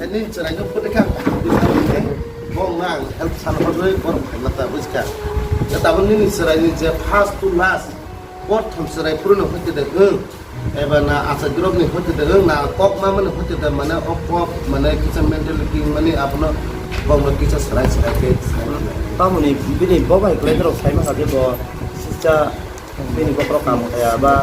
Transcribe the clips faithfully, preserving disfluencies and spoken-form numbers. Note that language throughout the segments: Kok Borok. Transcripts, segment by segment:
Nini chwraino phuti kha, bwskango khe bongno ang help san horwi borok phaima ta bwskha. Tabuk nini chwraini je first to last, prothom chwrai phuru no hoite de wng, eba na achairokni hoite de wng, na kok mamani hoite de, mane o kok, mane kisa mentality, mane abono bongno kisa swrai swrai khe sai. Tamoni bini bo bai kwlai borok sai ma kha je bo sisa Bini bokhorok kamo kaya ba?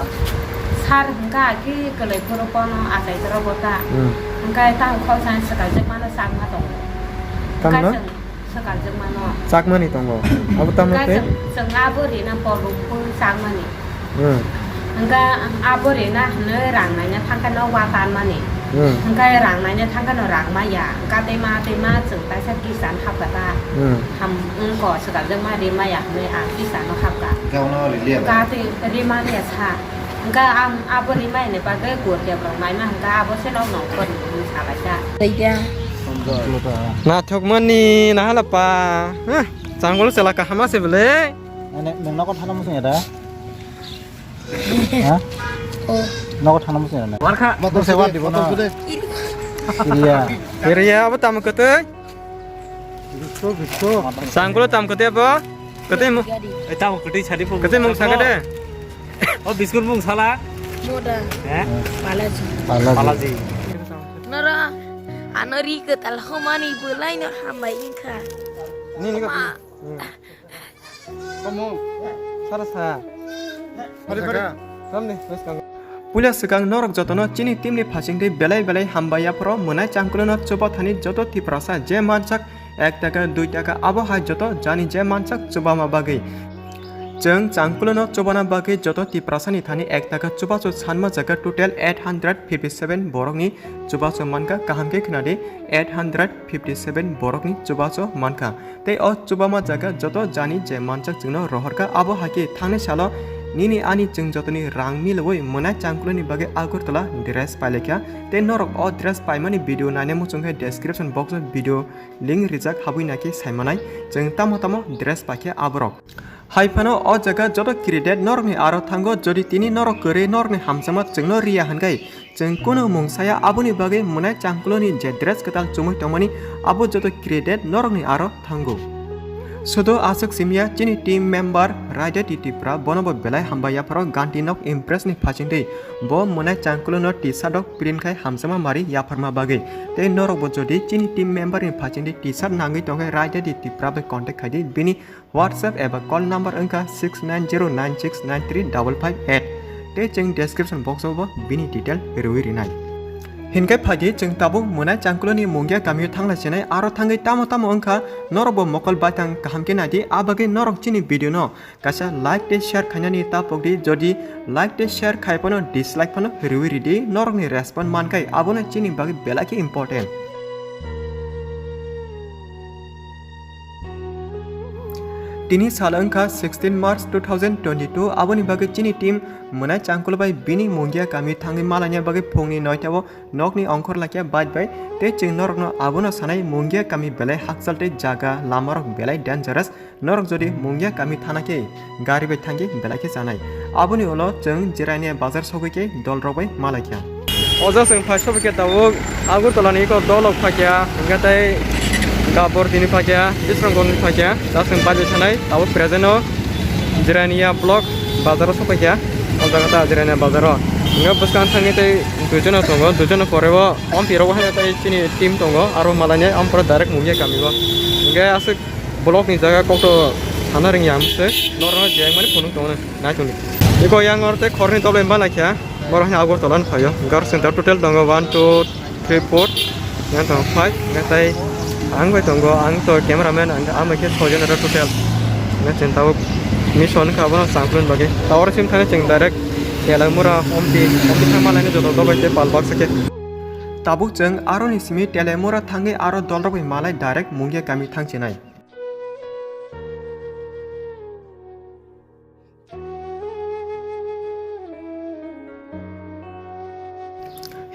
Sar hwnkha ki kwlai phuru kono achai toro bo ta. Hmm. Hwnkhe tamo khoroksa swkaljak mano chakma tongo. Hwnkhe tamno? Chwng swkaljak mano. Chakmani tongo. Abo tamno hwnkhe tei? Chwng, chwng abo rina polok phuru chakmani. Hmm. Hwnkhe abo rina hwnwi rang naina thangkhe no wa tanmani. Hmm. Hwnkhe rang naina thangkhe no rang maya. Hwnkhe tei ma, tei ma chwng kaisa kisan hapkha ta. Hmm. Ham wngkha swkaljak ma rimaya hwnwi ang kisa no hapkha. Hwnkhe abono riliya ba? Hwnkhe tei rimani ya sa. Hwnkhe ang abo rimaya ni bagwi gurkhe borok naima hwnkhe abo se nok nong khorni hwnwi salaisa. Naithok mani nahala pa. Huh, changol chwla kaham se bwle. Ane nwng nogo thana muchung ya da? Ha? Oh. Nogo thana muchung ya da? Warkha. Motor se wadi bono. Iya. Iriya abo tamo kwtwi? Changkulo tam kwtwi bo? Kwtwi mo? Eh, tamo kwtwi sadi pho. Kwtwi mung sakha de? O biskut mung sala? Moda. Eh? Balaji. Balaji. Balaji. Noro, ano ri kwtal homani bwlai no hambai wngkha. Ni, ni, ni. Ma. Hmm. Kamu, sara sa. Hari, hari. Samne, wes kang. Puila swkang norok jotono chini team ni phasing twi belai belai hambai yaphoro mwnai changkulo no chuba thani joto Tiprasa je mansak ek taka dui taka abo hai joto jani je mansak chubama bagwi. Chwng changkulo no chubana bagwi joto Tiprasa ni thani ek taka chubachu sanma jaga total eight hundred fifty seven borok ni chubachu mankha kaham khe khwnadi eight hundred fifty seven borok ni chubachu mankha. Tei o chubama jaga joto jani je mansak chwngno rohorkha, abo hai khe thangnai salo nini ani chwng jotoni rang milwi mwnai changkuloni bagwi Agartala dress pailaikha. Tei norok o dress paimani video naina muchung khe description box o video link rijak, habwi naikhe saimanai chwng tamo tamo dress paikhe aborok. Hai phano o jaga joto created norokni aro thango, jodi tini norok kwrwi norokni hamjakma chwngno riya hwnkhe, chwng kunu mung saya, aboni bagwi mwnai changkuloni je dress kwtal chumui tongmani, abo joto created norokni aro thango. Sudo aswk simya chini team member Raida T Tipra, bono bo belai hambai yapharo ganti nok impress ni phachingtwi bo mwnai changkulono T-shirt rok print khai hamjakma mari yapharma bagwi. Tei norok bo jodi chini team member ni phachingtwi T-shirt nangwi tongkhe Raida T Tipra bai contact khaidi, bini WhatsApp eba call number wngkha six nine zero nine six nine three double five eight, tei chwng description box o bo bini detail rwui rinai. Hinkhe phaidi chwng tabuk mwnai changkuloni Mungia kamio thanglai sinai, aro thangwi tamo tamo wngkha norok bo mokol baithang kaham khe naidi, a bagwi norok chini video no kaisa like tei share khainani ta pokdi, jodi like tei share khai phano dislike phano rwui ridi, norokni respond mankhai abono chini bagwi belai khe important. Tini sal wngkha sixteen March two thousand twenty-two, aboni bagwi chini team mwnai changkulo bai bini Mungia kami thangwi malaina bagwi phungni noita o nokni ongkhor laikya bike bai, tei chwng norokno abono sanai Mungia kami belai hakchal tei jaga lamarok belai dangerous, norok jodi Mungia kami thana khe gari bai thangwi belai khe chanai. Aboni ulo chwng Jirania bazar sogwi khe dolrok bai malaikha. O jaga chwng phai sobai khe tabuk Agartala ni eko dolok phaikha, hwnkhe tei Gabor tini phaikha, Bisramganj ni phaikha, da chwng bike bai thanai, tabuk present o Jirania block bazar o sokphaikha, o jaga ta Jirania bazar o. Hwnkhe bwskang thangwi tei duijon no tongo, duijon no pore o Ompi rok bo hai tei chini team tongo, aro malainai Ampura direct Mungia kami o. Hwnkhe aswk block ni jaga kokto sana rwngya, amswk norok no jeng mani phunuk tongo. Naitongdi. Eko yang or tei khorni toblai ma laikha. Borok haino Agartala no phaio. Garo center total tongo one, two, three, four. Yang tongo five. Yang tai ang bai tongo. Ang to cameraman, ang ama khe soijon aro total. Yang chwng tabuk mission kha bono changkuloni bagwi. Tower sim thani chwng direct Teliamura, Ompi, Ompi thangma laino joto dobai tei pal baksa khe. Tabuk chwng aroni simi Teliamura thangwi aro dolrok bai malai direct Mungia kami thangchinai.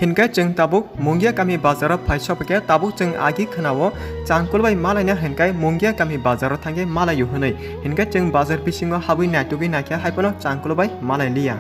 Hinkhe chwng tabuk Mungia kami bazaro phai sophaikhe tabuk chwng agi khwnao changkul bai malaina hinkhe Mungia kami bazaro thangkhe malaio hwnwi. Hinkhe chwng bazar bisingo habwi naitugwi naikhe haiphano changkul bai malai liya.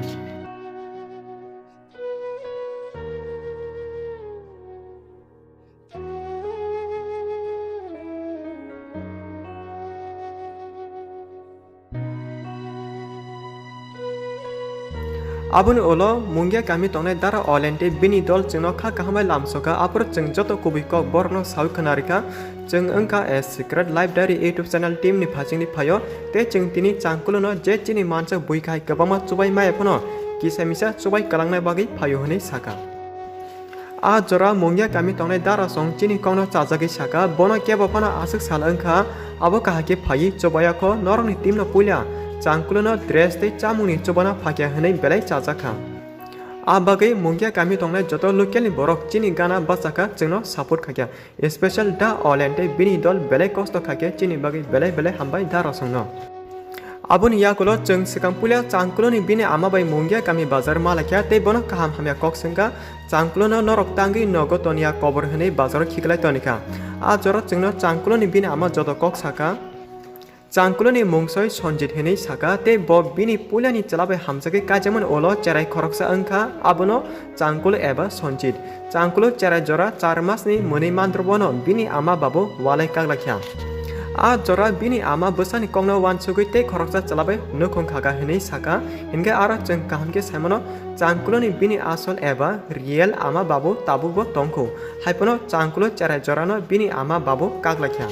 Aboni ulo Mungia kami tongnai Dara Olen tei bini dol chwngno kha kaham bai lamsokha, aphuru chwng joto kubui kok borokno saui khna rikha. Chwng wngkha A Secret Life Diary YouTube channel team ni phaisingni phaio, tei chwng tini Changkulono je chini mansak bui khai kwbangma chubai maya phano kisa misa chubai kwlangnai bagwi phaio hwnwi sakha. A jora Mungia kami tongnai Darasong chini kokno chajagwi sakha, bono kebo phano aswk sal wngkha, abo kaham khe phaiwi chubaya kho, norokni teamno puila Changkulono dress tei chamungni chubana phakya hwnwi belai chajakha. A bagwi Mungia kami tongnai joto local ni borok chini gana bachakha, chwngno support khaikha. Special Da Olen tei bini dol belai kosto khaikhe chini bagwi belai belai hambai Darasongno. Aboni yakulo chwng swkang puila Changkuloni bini ama bai Mungia kami bazar malaikha tei bono kaham hamya kok swngkha, Changkulono norok tangwi nogo toniya kobor hwnwi bazaro khiklai tonikha. A jora chwngno Changkuloni bini ama joto kok sakha. Changkuloni mungsoi Sonjit hwnwi sakha tei bo bini puilani chwla bai hamjagwi kaijakmani ulo cherai khoroksa wngkha, abono Changkulo eba Sonjit. Changkulo cherai jora char masni mwnwi mandrobono bini ama babu walai kaglakha. A jora bini ama bwsani kokno uansugwi tei khoroksa chwla bai nukhung khaka hwnwi sakha, hinkhe aro chwng kaham khe saimano Changkuloni bini asol eba real ama babu tabukbo tongkhu, haiphano Changkulo cherai jorano bini ama babu kaglakha.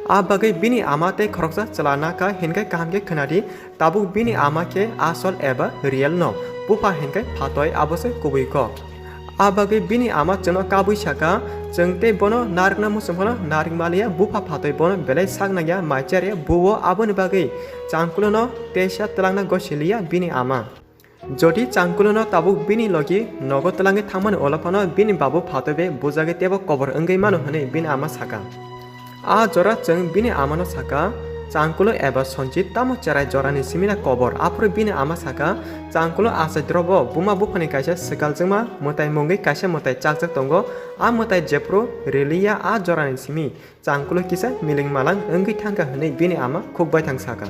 A bagwi bini ama tei khoroksa chwla nakha, hinkhe kaham khe khwnadi, tabuk bini ama khe asol eba real no, bupha hinkhe phatoi, abo se kubui kok. A bagwi bini ama chwngno kabui sakha, chwng tei bono narwkna muchung phano narwk maliya, bupha phatoi bono belai sak nangya, mai cherya buo, aboni bagwi Changkulono teisa twlangna gosiliya bini ama. Jodi Changkulono tabuk bini logi nogo twlangwi thangmani ulo phano bini babu phatoi bai bujagwi teibo kobor wngwi mano hwnwi bini ama sakha. A jora chwng bini amano sakha, Changkulo eba Sonjit tamo cherai jorani simina kobor. Aphuru bini ama sakha, Changkulo achaidrobo buma buphani kaisa swkaljwkma mwtai mungwi kaisa mwtai chakjak tongo. A mwtai jephru riliya a jorani simi Changkulo kisa miling malang wngwi thangkha hwnwi bini ama khuk baithang sakha.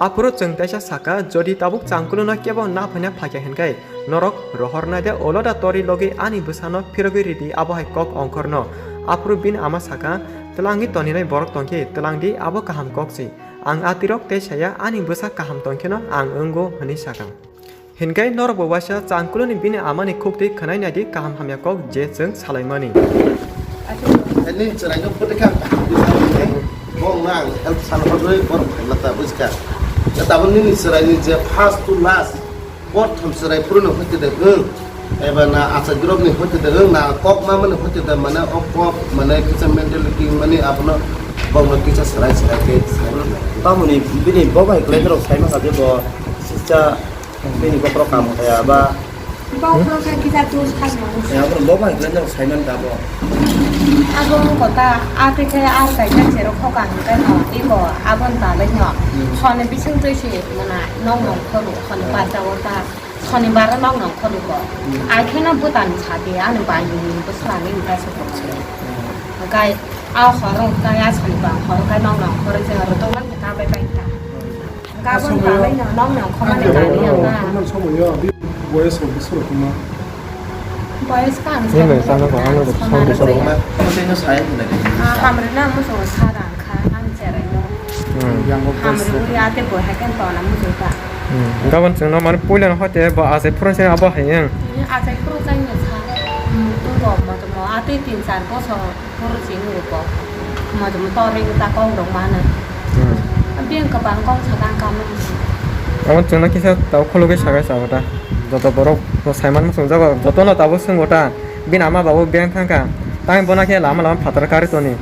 Aphuru chwng teisa sakha, jodi tabuk Changkulono kebo naphaina phaikha hinkhe, norok rohornai de ulo da tori logi ani bwsano phirogwi ridi, abo hai kok ongkhorno. Aphuru bini ama sakha, twlangwi toninai borok tongkhe twlangdi, abo kaham kok se. Ang atirok tei saya, ani bwsa kaham tongkheno ang wngo, hwnwi sakha. Hinkhe norokbo waisa Changkuloni bini amani khuktwi khwnai naidi kaham hamya kok je chwng salaimani. Nini chwraino phutikha ang kaham khe salai, bo wngna ang help salhorwi borok phaima ta bujkha. Tabuk nini chwraini je first to last, prothom chwrai phuru no hoite de wng, eba na achaidrop ni hoite de wng, na kok mama ni hoite de, mane o kok, mane kisa mentality mani abono bokno kisa swrai swrai khe sai mano. Tamoni bini bo bai kwlai norok sai mangkha je bo sisa bini bokhorok kam kaya ba. Bokhorok khe kisa tus thangmani. Ya, abono bo bai kwlai norok sai mangkha bo. Abo wngkha ta, a twi khe a kaisa cherok khoka hwnkhe no, iko aboni bagwi no. Hmm. Soni bising twi si mwnai, nok nong khoru, soni barjao ta. Sonibar nok nong khoru ko. Hmm. Ai khe no bwtani sadi, ani bai ni bwsla ni bwsla ko. Hmm. Kai a horo kai a sonibar horo kai nok nong khoru je aro to man ta bai bai ta. Gabon somoyo, talai no, nok nong khormani ani kani ang na. Somoyo, somoyo, abi boyes rok bwswk rok ma. Boyes ka ang. Nini bai sana ko, ano rok sound di soro. Ma, ano tei no sai hinai. Ah, hamre na mo so sa rang kha, ang cherai no. Hmm. Hamre uri ate boy hai ken to na mo so ta. Hmm. Gabon chwng no mane puila no hote bo achai phuru se abo hai ang. Hmm, achai phuru chai no sa. Hmm, tu bo mo to mo ate tin char bosor. Phuru chini uko. Motom to ring ta kok rok mano. Hmm. Abiyang kwbang kok sakang kamo. Amo chwngno kisa tau khulugwi sagai sao ta. Joto borok no saiman muchung jago, jotono tabuk swngo ta. Bini ama babu beng thangkha. Tang bono khe lama lama phatar kari toni.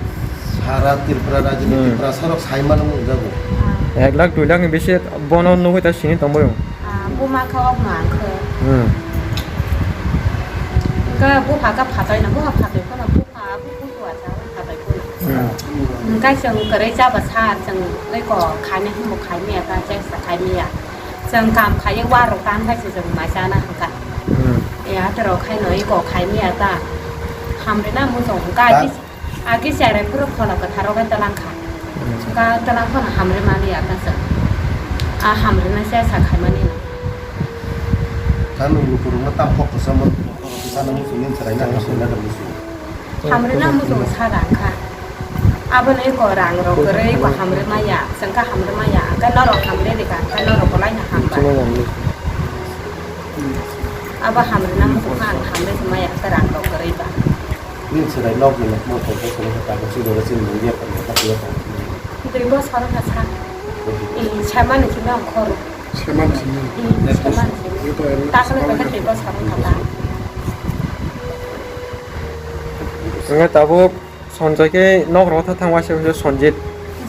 Sara Tripura rajyoni Hmm. Tripura sarok saiman mung jago. Ah. Ek lakh dui lakh ni bisi bono nugwi ta sini tongboyo. Ah, buma kha ok ma ang khe. Hmm. Ga bupha ga phatai na, bupha phatai phano bupha. Hmm. Hwnkhe chwng kwrwi chaba sa, chwng tei ko khainai hwnbo khai maya ta, cheksa khai maya. Chwng kam khaiwi warok tan khai se chwng mai chana hwnkha. Hmm. E aterok khai no iko khai maya ta. Hamrina muchung hwnkha agi, agi cherai phuru phola kwtharo khe twlang kha. Hmm. Hwnkha twlang phano hamri maliya ta chwng. A hamrina cheksa khaimani no. Kha nwng lukurokno tam kok kwchangma, kok kwchangma muchungni chwraino hamrina da muchung. Hamrina muchung sa rang kha. Aboni ko rang rok kwrwi ko hamrwi maya, chwng kha hamrwi maya, hwnkhe norok hamrwi rikha, hwnkhe norok belai no hambai. Chini hamrwi. Abo hamrwna muchungkha ang hamrwi se maya khe rang rok kwrwi ba. Nini chwrai nok ni nok mo tong khe chwrai khe tabuk chwng dole chini media phalni kha twiya tong. Dui bosor wngkha sa. Samani simi ang khoro. Samani simi. Samani simi. Takle khe dui bosor wngkha ba. Wngkha tabuk. Sonjoi khe nok rok tha thang waisa waisa Sonjit.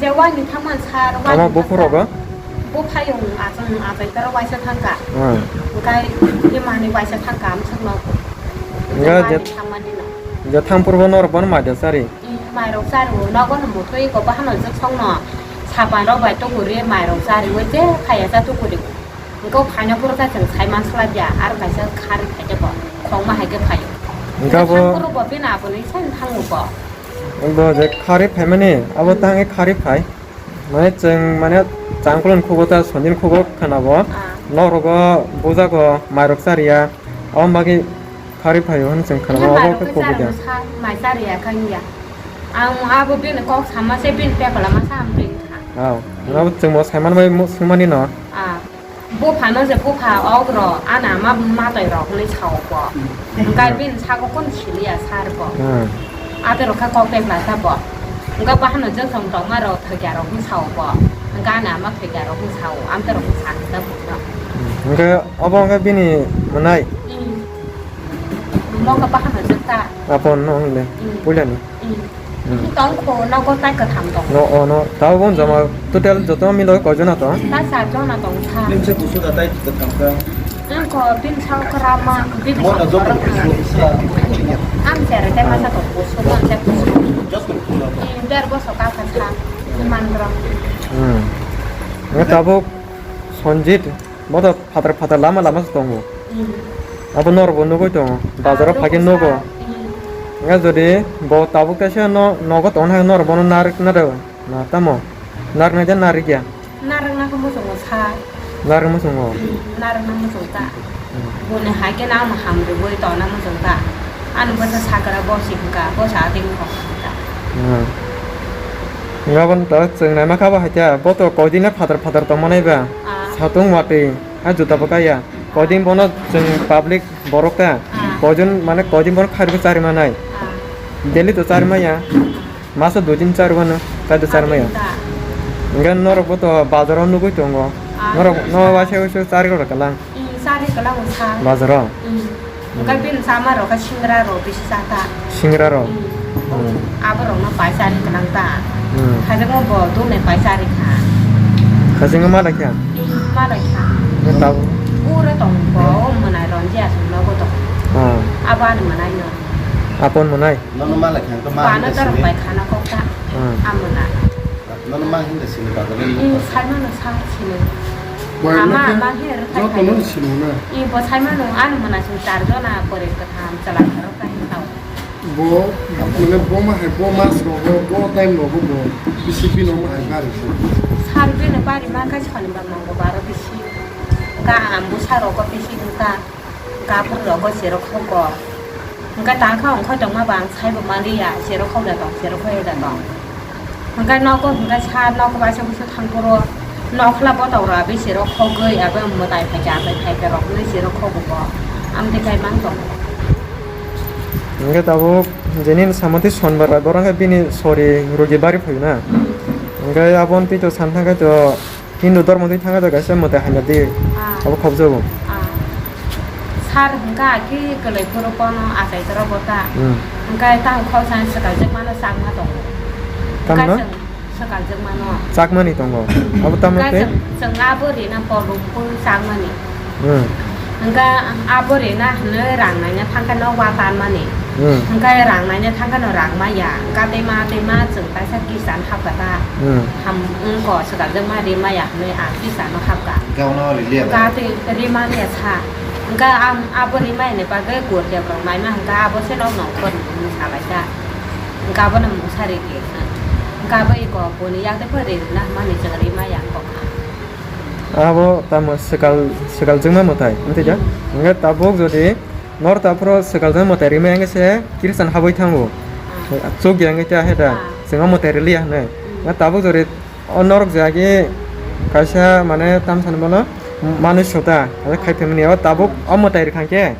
Je waini thangmani sar, ama waini buphuru thangkha. Bo phai wng achang achai toro waisa thangkha. Hmm. Hwnkhe imani waisa thangkha amsukno. Nga je waini thangmani no. Je thangpurbo norok bono maida chari. Hmm, mairok chari o nogo no muthwi ko bahano jwk songno sapan rok bai tuguri mairok chari o je khaya cha tuguri. Hwnkhe o phaina phuru khe chwng sai manslai ya, aro kaisa khari phaikhe bo khongma hai khe phaio. Hwnkhe bo thangphuru bo bini aboni sai thango bo. Bo je khari phaimani, abo tangwi khari phai. Mane chwng mane changkulon khugo ta sondin khugo khana bo. Ah. Norok bo bujago mairok chariya. Abo bagwi khari phaio hwn chwng khana bo, abo khe kubui da. Mai chariya kanya. Ang abo bini kok sama se bini pepala ma sam bini kha. Aw, abo chwng bo saiman bai swngmani no. Ah. Buphano je bupha, ok rok, ani ama matwi rok hinwi sao bo. Hwnkhe bini sago kon siliya sar bo. Hmm. Ate rok khe kok pekla sa bo. Hwnkhe bahano je song tongma rok thwkya rok hinwi sao bo. Hwnkhe ani ama thwkya rok hinwi sao, amte rok hinwi sa hinda bo. Hwnkhe obo wngkha bini mwnai. Hmm. Mo khe bahano je ta. Apon no hinle. Hmm. Puilani. Hmm. Hmm. Tong kho, nogo tai kwtham tong. No, oh, no. Tao bon jama total joto milo koi jona tong? Ta char jona tong kha. Limsa kusu da tai kwtham kha. Ang ko bin sao kra ma, bin sao kra ma. Mo na joto kusu sa. Ang jere te masa to kusu, mo te kusu. Joto kusu na to. Hmm, der boso ka kha sa. Mandra. Hmm. Nge tabuk Sonjit. Bo to phatar phatar lama lama se tongo. Hmm. Abo norok bo nugui tongo. Bazar o phai khe nugo. Hmm. Nga jodi bo tabuk kaisa no nogo tong hai norok bono narik na do. Na tamo? Narik na ja narik ya. Narik na ko muchungo sa. Narik muchungo. Hmm, narik na muchung ta. Hmm. Boni hai khe na mo ham rwui tong na muchung ta. Ani bwsa sakra bo si hwnkha, bo sa ati wngkha hwnkha. Hmm. Nga bo to chwng naima kha bo hai khe, bo to koi din le phatar phatar tong manai ba. Ah. Satung watwi, ha juta bo kaya. Koi din bono chwng public borok ta. Ah. Koi din mane koi din bono khairok chari manai. Ah. Daily to chari maya. Masa dui din chari mano, chari to chari maya. Ah, ta. Nga norok bo to bazar o nugui tongo. Ah, norok no ta. Waisa waisa chari rok kalang. Hmm, chari kwlango sa. Bazaro? Hmm. Hwnkhe bini chama rok khe singra rok bisi cha ta. Singra rok? Hmm. Hmm. Abo rokno pai chari kwlang ta. Hmm. Khajagmo bo dune pai chari kha. Khajagmo malai kha? Hmm, malai kha. Hwnkhe tabuk? Uro tong bo, o mwnai ronji aswk nogo tong. Hmm. Abo ani mwnai no. Apon mwnai? Nono malai kha, hwnkhe ma hwnkhe sini? Bana dorok bai khana kok ta. Hmm. Amwna. Nono ma hinda sini bagwi. Hmm, saimano sa sini. Ama, ama hinwi rwkha joto no sini na. Hmm, bo saimano, ani mwnai chwng char jona pore kwtham chwla kharok ta hinwi tao. Bo, mane bo ma hai, bo mas rogo, bo time rogo bo bisi bino ma hai bari se. Sar bini bari ma kha sonibar mongobar bisi. Ga ambu sar rogo bisi hinta. Gapur rogo cherok hogo. Hwnkhe tangkha ongkhoi tongma ba ang saibo manliya, cherok hoda tong, cherok hoda tong. Hwnkhe nogo hwnkhe sa nogo baisa busa thangphuru nokhla botog rok abi cherok hogwi abo mwtai phaikha, atai phaikha rok hwnwi cherok hogo bo. Amtwi kai mang tong. Hwnkhe tabuk jenini samati sonbar bai borok khe bini sori rugi bari phaio na. Hwnkhe aboni twi to san thangkhe to Hindu dhormo twi thangkha da kaisa mwtai hamya di. Ah. Abo khobjago. Ah. Sar hwnkha ki kwlai phuru bono achai toro bo ta. Hmm. Hwnkha tang khol san swkal jwk mano chakma tongo. Tamo? Hwnkha chwng swkal jwk mano. Chakmani tongo. Abo tamo hwnkha tei? Chwng, chwng abo rina polong phuru chakmani. Hmm. Hwnkha abo rina hwnwi rang naina thangkha no wa tanmani. Hmm. Hwnkha rang naina thangkha no rang maya. Hwnkha tei ma tei ma chwng kaisa kisan hapkha ta. Hmm. Ham wngko swkal jwk ma ri maya hwnwi ang kisan no hapkha. Hwnkha uno riliya ba? Hwnkha tei ri maliya sa. Hwnkha ang abo ri maya ni bagwi gurjak rok naima hwnkha abo se nok nongkhor ni hwnwi salaikha. Hwnkha abono mungsa ri ri hwnkha. Hwnkha abo iko boni yak tei phuri rina hwnmani chwng ri maya wngkha. Abo tamo swkal, swkal jwkma mwtai, wngtwi kha? Hmm. Hwnkhe tabuk jodi nor taphuro swkal jwkma mwtai rimai wngkhe se Christian habwi thango. Hmm. Chukya wngkhe ta he da, hmm, chwngno mwtai riliya hwnwi. Hmm. Hwnkhe tabuk jodi o norok jagwi kaisa mane tamsani bono manwi sota, hmm, khai phaimani o tabuk o mwtai rwkha khe,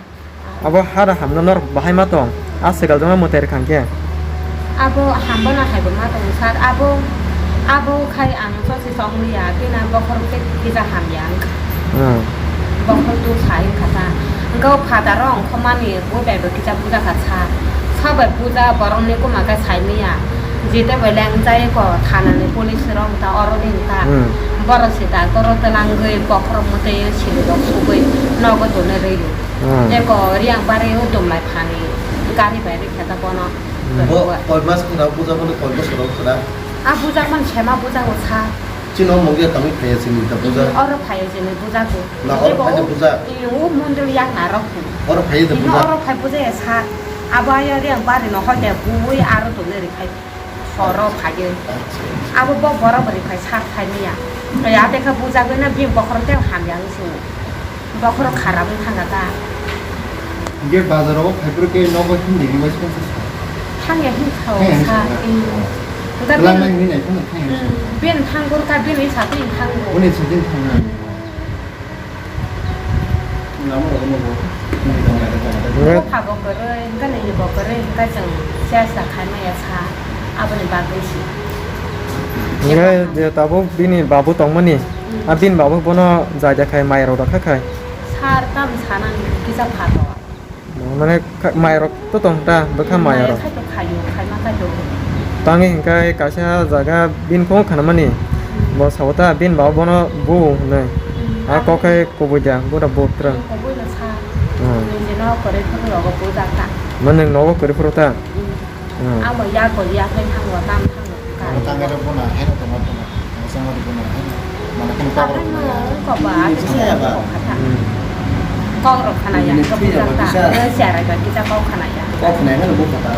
Abo hara hamno norok bahai ma tong, a swkal joma mwtai rwkha khe. Abo hambo no hai bo ma tongo sir, abo, abo khai ang chosi chong liya, bini bokhorok tei kisa hamya wngkha. Hmm. Bokhorok tu sai wngkha ta. Wngkha o phataro wngkha mani bui bai bo kisa buja kha sir. Sa bai buja borok ni kuma khe sai manya. Jete bai leng jai ko thana ni police rok ta oro ni ta. Hmm. Borok se doctor o twlangwi bokhorok mwtai siri rok sugwi nogo tonwi rw o. Hmm. Eko Riang Bari o Dumlai Phani gari bai rikha ta bono. Hmm. Bo koi mas khna buja bono koi bosor khna? A buja man sema buja o sa. Chini o mungya tangwi phaiya chini ta buja? Hmm, oro phaiya chini buja ko. Na oro phaiya buja? Hmm, o mondol yak na rok. Oro phaiya ta buja? Oro phai buja ya sa. Abo ya Riang Bari no hoi de bui aro to le rikhai. Horo phaiyo. Acha, acha. Abo bo borok bwrwi phai sak phaimaya. Ate khe bujagwi no bini bokhorok tei hamya wngwi singo. Bokhorok kharap wng thangkha ta. Hingke bazar o phaiphuru khe nogo hindi hinwi se sa. Thangya hinkha o sa. Thangya hinkha. Hmm. Hingke bini, bini thangya. Hmm, bini thangkor kha bini sakni thango. Bini sakni thango. Hmm. Bupha bo kwrwi, hwnkhe nini bo kwrwi, hwnkhe chwng siya sa khai maya sa, aboni bagwi se. Hwnkhe je tabuk bini babu tongmani, hmm, a bini babu bono jai da khai mai rok da kha khai. Sir, tam sana ni kisa pha to. Mane kha-, mai rok to tong ta, bwkha mai rok. Khai to khayo, khai ma khai to. Tangwi hwnkhe kaisa jaga bini phone khanamani. Hmm. Bo sao ta, bini babu bono bu hwnwi. Hmm. A kok khai kubui da, buda bu tra. Kubui no sa. Hmm. Nini no kwrwi phuru rogo bujak ta. Ma nwng nogo kwrwi phuru ta? Hmm. Hmm. Amo ya goli ya khai thango, tam thango. Ang tangwi rok bono haino tongma tongma. Ang tangwi rok bono haino. Mane kheno kok rok khna ya. Kok ba, ati kok kha ta. Hmm. Kok rok khna ya, kok bujak ta. Siya rai ba kisa kok khna ya. Kok khna ya, kheno bukha ta.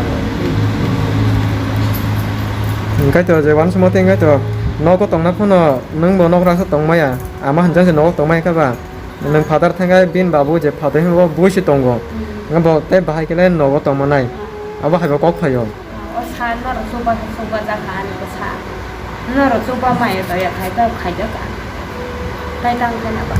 Hwnkhe to je wansukma tei hwnkhe to nogo tongna phano nwng bo nok rasa tong maya. Ama hwnjak se nogo tong maya khe ba. Nwng father thangkhe bini babu je father hinwi bo bui se tongo. Hmm. Bo tei bahai khe le nogo tongma nai. Hmm. Abo hai bo kok phaio. O sa norok chuba chuba jak ani bwsa. Norok chuba maya toya khai ta khai jak ani. Tai tang khai na ba.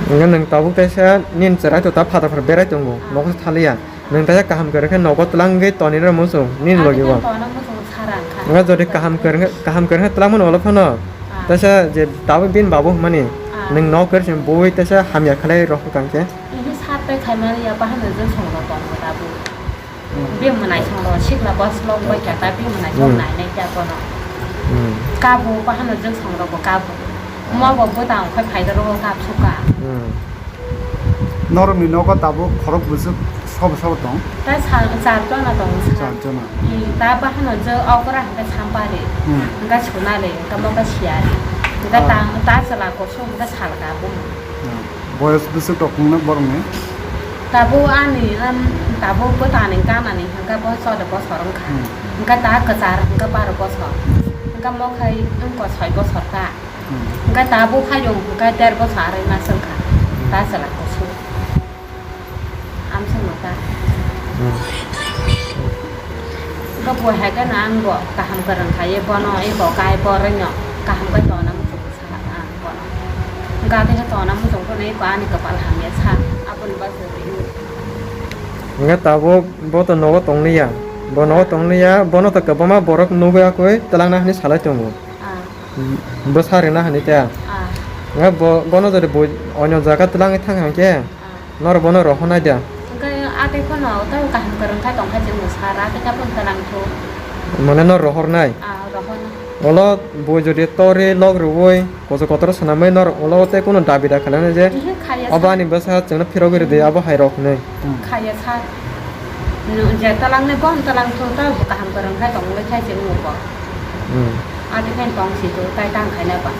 Nwng nwng tabuk tei sa nini chwrai to ta father phar berai tongo. Ah. Nogo thaliya. Nwng taisa kaham kwrwng khe nogo twlangwi tonwi rw muchung nini logi o. Tona muchung sara wngkha. Nwng jodi kaham kwrwng, kaham kwrwng khe twlangmani ulo phano. Ah. Taisa je tabuk bini babu hwnmani. Ah. Nwng nok kwrwng se bui taisa hamya khlai rw kha khe. Ihi sar tei khaimani ya bahai no jwng song rw tongo tabuk. Hmm. Bini mwnai song rw sikla bos lok bai kha ta bini mwnai song nai nai kya kono. Hmm. Kabo bahai no jwng song rw bo kabo. Mo bo bwtang khai phai rw bo kap suka. Hmm. Norokni nogo tabuk khorok bwswk sobo sobo tong? Ta sal char jona tong sa. Char jona. Hmm, ta bahano je okra hwnkhe Sampari. Hmm. Hwnkhe Sonali, hwnkhe Moka Siyari. Hwnkhe ta, ta chwla kosong hwnkhe Salka bumung. Hmm. Boyos bwswk rok wngna borokni? Tabuk ani, am, tabuk bwtani ganani hwnkhe bo chode bosor wngkha. Hmm. Hwnkhe ta kwchar hwnkhe baro bosor. Hmm. Hwnkhe mokhai wngkha soi bosor ta. Hmm. Hwnkhe tabuk hayung hwnkhe der bosor arai mas wngkha. Hmm. Ta chwla kusu. Amsongno ta. Hmm. Bo bo hai gana ang bo kaham kwrwng khaiwi bono eko kai borokno kaham khe tongna muchungo sa ang bono. Hwnkhe abo khe tongna muchung phano eko ani kwpal hamya sa aboni bagwi. Hwnkhe tabuk bo to nogo tongliya. Bo nogo tongliya, bono to kwbangma borok nugwi akwi twlangna hinwi salai tongo. Ah. Bwsa rwna hinwi ta. Ah. Nga bo, bono jodi bo onyo jaga twlangwi thang hang khe, ah, norok bono rohornai da. Hwnkhe atwi phano tei kaham kwrwng kha tong kha chwng bwsa ra tei kha phano twlang thu. Mane no rohornai? Ah, rohornai. Olo bo jodi tori lok rwui koso kotor swnamwi norok olo tei kunu dabi da khlainai je, mhm, khaiya obo sa. Ani bwsa chwngno phirogwi rwdi, mhm, abo hai rok hinwi. Hmm. Khaiya sa. Je twlangnai bono twlang thu ta bo kaham kwrwng kha tongwi khai chwng bo. Hmm. Ati khe tong si tu tai tang khai na ba.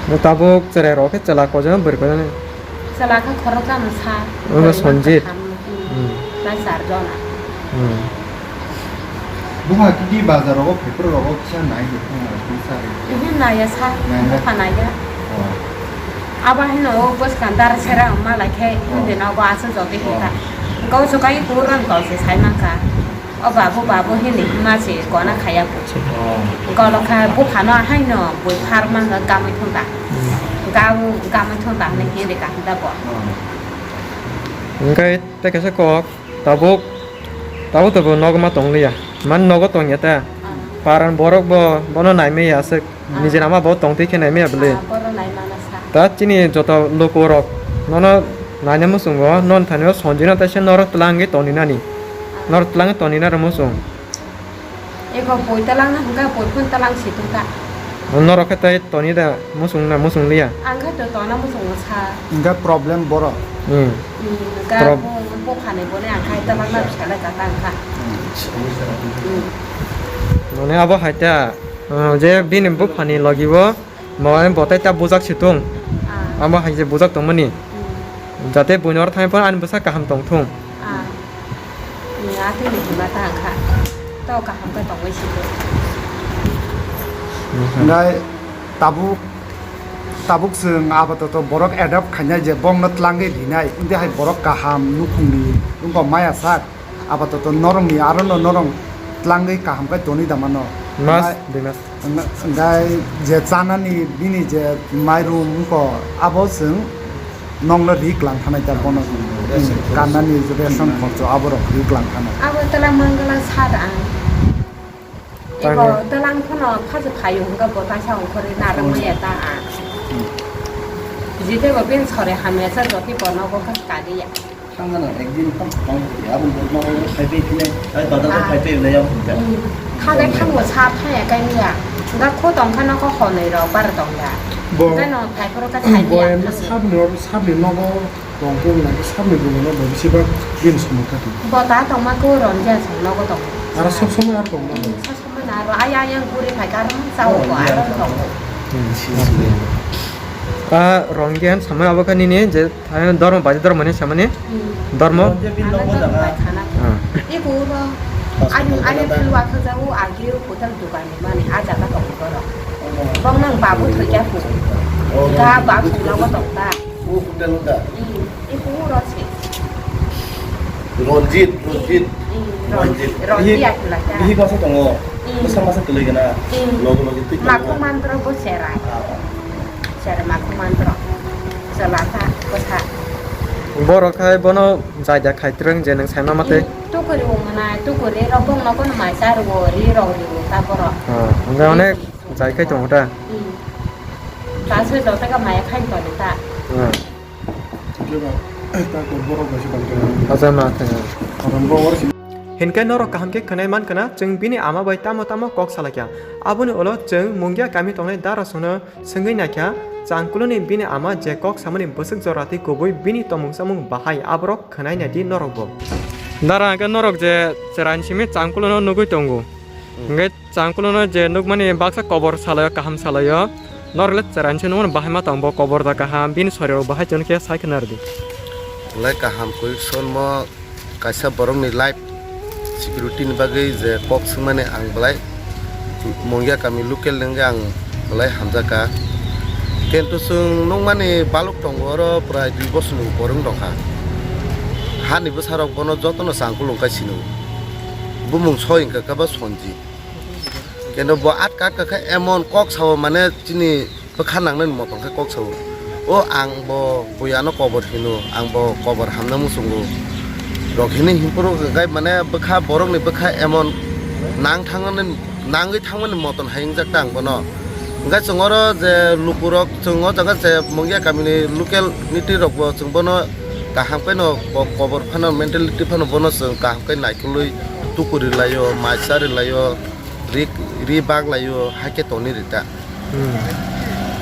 Bo tabuk chwrai rok khe chwla koi jona bwrwi koi jona. Chwla khe khorok jana sa. Ano bwrwi Sanjit. Mansa tham, hmm. Hmm. Tai char jona. Hmm. Buha kidi bazar rogo phaiphuru rogo kisa nai de thang na kisa re. Ihi naya sa. Naya. Buha naya. Oh. Aba hino o bwskang dar sera ma lai khe, oh, hindi no bo aswk jodi hinta. Oh. Gau sukai kurang kau se sai mangka. O babu, babu hini hima se kona khaya bo. Oh. Golo kha buphano haino bui phar mangka gamwi thangka. Hmm. Kabo gamai thon ta hinwi khe de kaham da bo. Hwnkhe tei kaisa kok, tabuk, tabuk to bo nogo ma tong liya. Man nogo tong ya ta. Paran borok bo bono nai maya aswk. Nijera ma bo tong twi khe nai maya bwle. Ah, bono nai mana sa. Ta chini joto luku rok nono naina muchungo, non thani o sonjina taisa norok twlangwi toni nani. Norok twlangwi toni na rw muchung. Eko poi talang na hwnkha, poi phun talang si tongkha. Norok khe tei toni da muchung na muchung liya? Ang khe to tona muchungo sa. Hwnkha problem borok. Hmm. Hmm, hwnkha Prob- bo, bo khani bone ang khai talang na bwsala jata wngkha. Hmm. Mane abo hai ta, uh, je bini buphani logi o Bo, bo tei ta bujak si tung. Ah. Amo hai je bujak tongmani. Hmm. Jate buino oro thangwi phano ani bwsa kaham tong thung. Ah. Ni atwi ni hima ta wngkha. To kaham khe tongwi si tung. Hwnkhe tabuk, tabuk chwng apatoto borok adopt khainai je bongno twlangwi rinai. Wngtwi hai borok kaham nukhungni wngkha maya sak. Apatoto norokni arono norok twlangwi kaham khe tonwi da mano. Mas, Nai-, dui mas. Nga-, ngai je chanani bini je mairum wngkha abo chwng nokno ri klang thanai ta bono. Ration khorch. Kannani ration khorcho aborok ri klang thanai. Abo twlang mangala sa da ang. Tangwi. Eko twlang phano phajo phaio hwnkha bo taisa ongkhorwi narwk maya ta ang. Hmm. Jitebo bini sori hamya sa jotwi bono bo kha kariya. Thangna ekdin thang thang ya, aboni borok ma phai phai phai, ai badar phai phai phai ya. Hmm. Khagai thango sa phaya kaini ya. Ga kho tong kha nogo honoi rok bar tong ya. Bo, ga no phai phoro ka thani ya. Bo em sabni, sabni nogo tong khe nang khe sabni bumung no bo bisi bak din somok kha di. Bo ta tong ma ko ron ja song nogo tong. Aro sob somoi ar tong ma. Hmm, sob somoi na aro ayang ayang guri phai ka aro sa o aro tong. Hmm. A rong gen samai abo kha nini je Thai dormo baji dormo ni samani. Hmm. Dormo. Dormo je bin dormo jaga. Ah. Eko uro. Ani, ani philwa khajago agi hotel dukan ni mani a jaga tong koro. Bong nang babu thoi kya pu. Oh, ga babu lawa tong ta. Oh, hotel da. Hmm. Eko uro se. Ronjit, Ronjit. Hmm. Ronjit. Ronjit. Ronjit aku lah ta. Bihi masa tongo. Hmm. Masa masa kelai gana. Hmm. Logo logo tik. Maku mantra bo serai. Ah. Sir, maku mantro. Cholata, kotha. Borok hai bono jaida khaitrwng je nwng saima mate. Hmm, tukuri wngna, tukuri rok bongno bono mai cha rwo, ri rok rwo ta borok. Ah, hwnba onek jai khai tongo ta. Hmm. Ta se jota ka maya khai toni ta. Ah. Jeba, ta ko borok bai se bang tong. Acha ma thang. Aram bo wor si. Hinkhe norok kaham khe khwnai man khna, chwng bini ama bai tamo tamo kok salaikha. Aboni ulo chwng Mungia kami tongnai dara sono Swngwi naikha, Changkuluni bini ama je kok samani bwswk jora tei kubui bini tongmung chamung bahai aborok khwnai naidi norokbo. Dara hwnkhe norok je chwraini simi Changkulono nugwi tongo. Hmm. Hwnkhe Changkulono je nukmani baksa kobor salaio, kaham salaio. Norokle chwraini simi nukmani bahai ma tong bo kobor da kaham bini sorirok bahai chwng khe sai khna rwdi. Belai kaham koi sonmo. Kaisa borokni life security ni bagwi je kok swngmani ang belai Mungia kami local ni wngwi ang belai hamjakha. Kintu chwng nukmani baluk tongo oro prai dui bosor ni upor wng tongkha. Hani bwsarok bono jotono Changkul wngkha sino. Bumung soi wngkha khe bo Sonjit. Kintu bo atka atka khe emon kok sao mane chini bwkha nangnani motom khe kok sao. O ang bo buyano kobor hino, ang bo kobor hamna muchungo. Rok hini himpuru khe mane bwkha borokni bwkha emon nang thangmani, nangwi thangmani motom hai wngjak ta ang bono. Hwnkhe chwng oro je lukurok chwng o jaga je Mungia kamini local niti rokbo chwng bono kaham khe no ko-, kobor phano mentality phano bono chwng kaham khe naikolwi tukuri laio, mai chari laio. Ri, ri bak laio, hai khe toni rita. Hmm.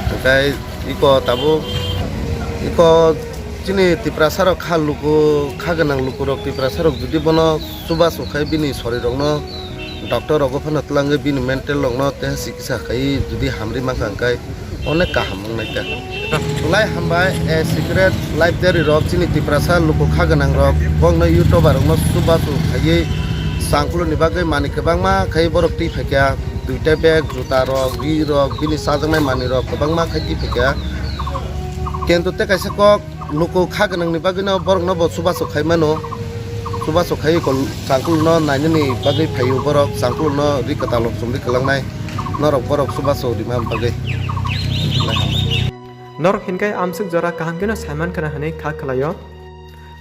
Hwnkhe iko tabuk, iko chini Tiprasa rok kha luku, kha gwnang luku rok Tiprasa rok jodi bono chubachu khai bini sori rokno doctor rogo phano twlangwi bini mental rokno tei sikisa khai jodi hamri mankha hwnkhe onek kaham wngnai ta. Belai hambai, a secret library rok chini Tiprasa luku kha gwnang rok, bongno YouTuber rokno chubachu khaiwi Changkuluni bagwi manwi kwbangma khai borok twi phaikha, duita bag, juta rok, ri rok, bini chajaknai manwi rok kwbangma khai twi phaikha. Kintu tei kaisa kok luku kha gwnangni bagwino borokno bo chubachu khai mano, chubachu khai kol Changkuluno nainani bagwi phaio borok, Changkuluno ri kwtal rok chumui kwlangnai. Norok borok chubachu rima bagwi. Norok hinkhe amswk jora kaham kheno saiman khna hwnwi kha khlaio.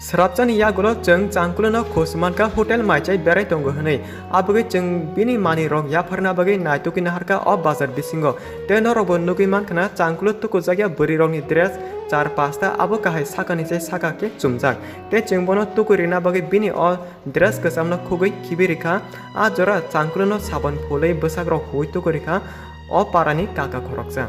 Srapchani yagulo chwng Changkulono khus mankha hotel maichai berai tongo hwnwi. Abagwi chwng bini manwirok yapharna bagwi naitugwi naharkha o bazar bisingo. Tei norokbo nugwi mankhna Changkulo tukujakya bwrwirokni dress char pasta abo kahai sakani chai saka khe chumjak. Tei chwng bono tukui rina bagwi bini o dress kwchamno khugwi khibi rikha. A jora Changkulono sabon phulwi bwsakrok huwi tukui rikha o parani kaka khoroksa.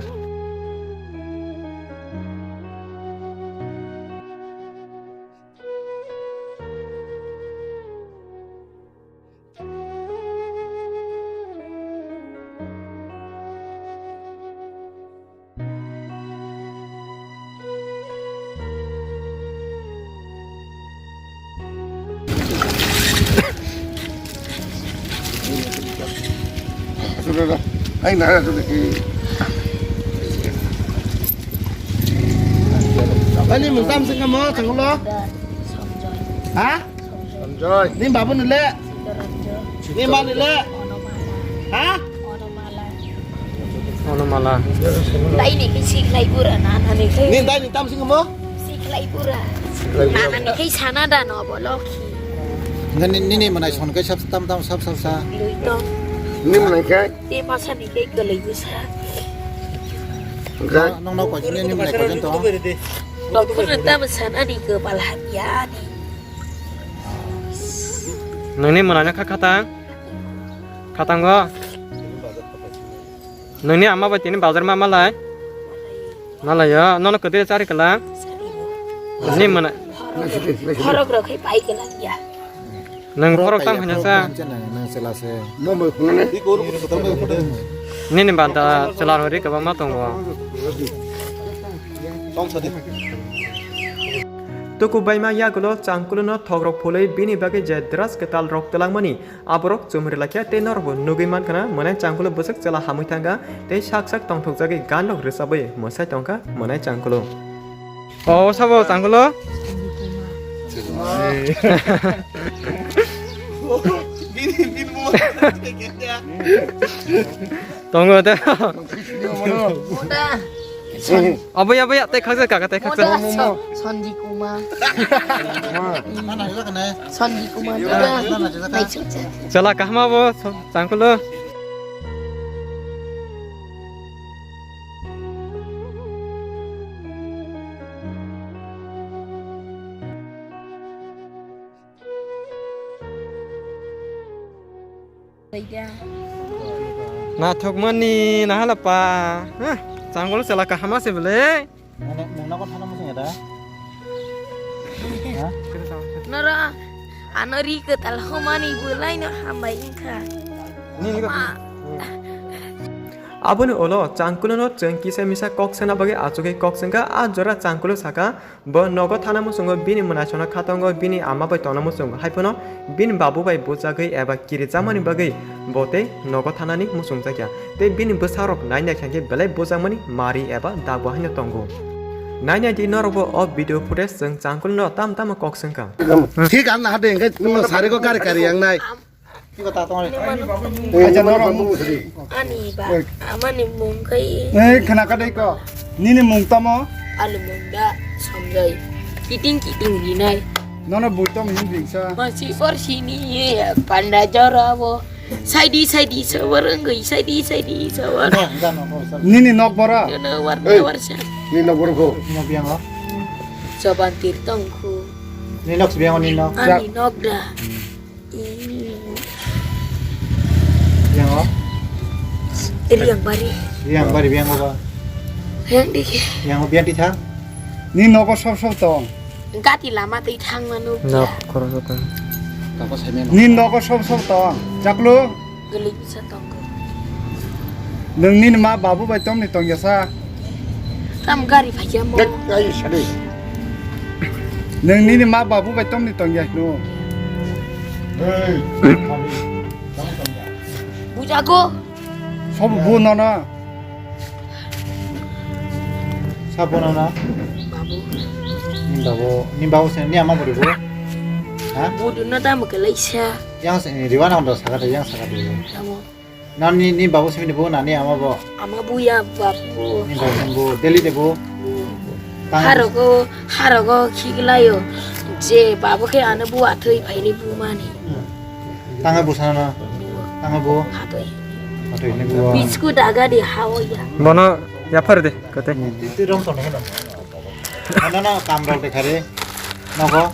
Ani mung tam sing kamo, Changkulo? Ha? Sanjoy. Ni babu ni le? Ni ma ni le? Ha? Ono mala. Dai ni ke si khlai pura na, na ni ke. Ni dai ni tam sing kamo? Si khlai pura. Na, na ni ke sana da no bolo ki. Ni, ni, ni, ni manai son ke sab tam tam sab sab sa. Lui to. Ni manai ke? Te masa ni ke galai bu sa. Nong, nong, nong, koi, ni, ni manai koi to. Doktor ta masa na ni ke pal hati ya ni. Nongni mwnano kha khatang? Khatango? Nongni ama bai tini bazar ma malai? Malai yo, nono kwtwi chari kala? Ni mwnai. Horok rok khai pai kala ya. Nong horok tang hanya sa? Nini banta chwla rok ri kwbangma tongo. Tuku baima yagulo Changkulono thokrok phulwi bini bagwi je dress kwtal rok twlangmani aborok chumri lakha tei norokbo nugwi mankha na mwnai Changkulo bwswk chwla hamwi thangkha tei sak sak tongthokjagwi gan rok rwchabwi mwsai tongkha mwnai Changkulo. O sabo Changkulo? Tongo te. Obo ya, obo ya, tei khaksa kaka, tei khaksa. Moda Son-, Sonji Kumar. Sonji Kumar. Naisukjak. Chwla kaham abo, Son-, Changkulo. Naithokmani nahala pa. Hah, Changkulo chwla kaham se bwle. Nini, nini nokol thana muchung ya da? Ha? Noro ano ri kwtal homani bwlai no hambai wngkha. Nini ko. Ma. Aboni ulo Changkulono chwng kisa misa kok sana bagwi achugwi kok swngkha. A jora Changkulo saka, bo nogo thana muchungo bini mwnaisongno khatongo, bini ama bai tongna muchungo, hai phano bini babu bai bujagwi eba kirijakmani bagwi bo tei nogo thanani muchungjakya. Tei bini bwsarok nai nai khe belai bujakmani mari eba dagbo haino tongo. Nai nai di norokbo o video footage chwng Changkulono tam tamo kok swngkha. Thik ang naha de, hwnkhe nwng sari go kari kari yang nai. Acha norok mung. Ani ba, amani mung khai. Eh, khna ka dei ko. Nini mung tamo? Ani mung da Sonjoy. Kiting kiting rinai. Nono bui tom hin ringsa. Masi por sini ye panda jora bo. Saidi saidi sawar wngwi, saidi saidi sawar. Nini nok bora? Jono war. Ei, war sa. Nini nok bora ko? Nok biang o. Soban tir tongkhu. Nini nok biang o, nini nok. Ani nok da. Yang o? Riang bari. Riang bari, yang o ba? Yang di. Yang o biang di thang? Ni nogo sob sob tong. Gati lama tei thang manu. Nok khoro sob tong. Ni nogo sob sob tong. Chaklu? Galik sa tong. Nung nini ma babu bai tong ni tong ya sa? Tam gari phaiya mo. Dek, ai, sade. Nung nini ma babu bai tong ni tong ya no. Hey. Bujago. Sob bu no na. Sabo no na. Babu. Ni babu, ni babu sen, ni ama bori bu. Ha? Budu no tam kelai sa. Yang sen, riwa na ndo saka de, yang saka de. Tamo. Nani ni babu simi ni bo nani ama bo? Ama bo ya babu. Ni babu simi bo Delhi de bo. Tang- Harogo, harogo khiklaio. Je babu khe ano bu athwi phaini bumani. Tanga bu sana na. Tanga bu. Hatwi. Hatwi ni bu. Bisku daga di hawo ya. Bono yaphar de, kote. Ti, ti rom sone heno. Ano na kam rok de khare. Nogo.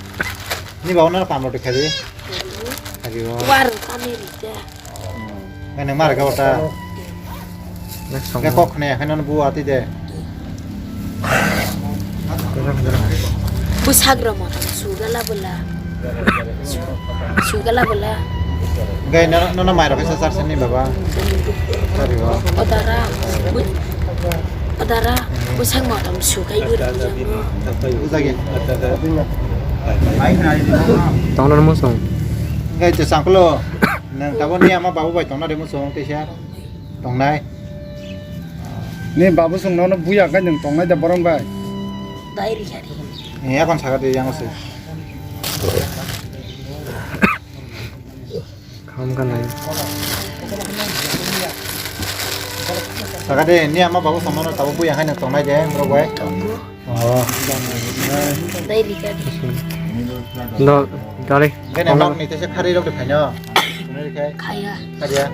Ni ba ono kam rok de khare. Khare o. War kami rite. Nang mar ga ota. Next song. Ga kok ne, heno bu ati de. Busagra mo, sugala bula. Sugala bula. Gai no, no, no, mai rok sa sar sini baba. Sorry, baba. Odara. Bu-, odara. Busang mo tam sugai buri. Bujagi. Tonglo mo song. Gai te sangkulo. Nang tabo ni ama babu bai tongna de mo song te sia. Tongnai. Ni babu song no, no buya kai nang tongnai da borong bai. Dai ri hari. Eh, akon saga de yang se. Kham ka nai. Saga de, ni ama babu song no, no tabo buya kai nang tongnai de, bro bai. Oh. Dai ri hari. No, dale. Gene nok ni tese khari rok de phaino. Khaya. Khaya.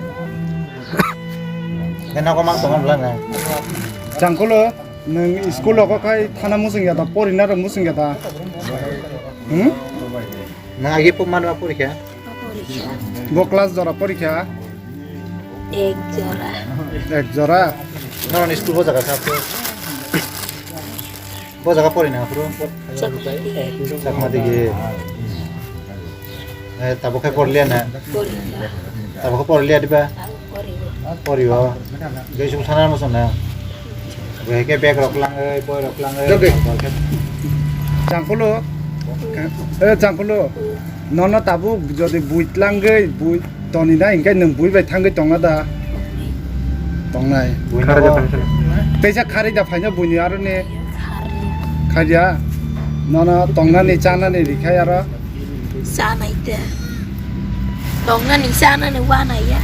Gene nok mang tongo bla na. Changkulo, nang school logo khai thana musung ya da, pori na rok musung ya da. Hmm? Nang agi pok manwa porikha. Bo class jora porikha. Ek jora. Ek jora. Nang school bo jaga sa. Bo jaga pori na phuru. Chakma digi. Chakma digi. Eh, tabo khe porliya na? Porliya. Tabo khe porliya diba? Porliya. Poriyo. Jai sung sana mo sana. Gue ke bag rok lang, eh, boy rok lang, eh. Jab de. Bal khe. Changkulo. Eh, Changkulo. Nono tabuk jodi buit langwi, buit toni na, hinkhe nwng bui bai thangwi tongna da? Tongnai. Buino khari da bo. Phaisa na. Teisa khari da phaina buini aro ni. Khari. Kharia. Nono tongnani, chanani rikhai aro. Chanai te. Tongnani, chanani wanai ya.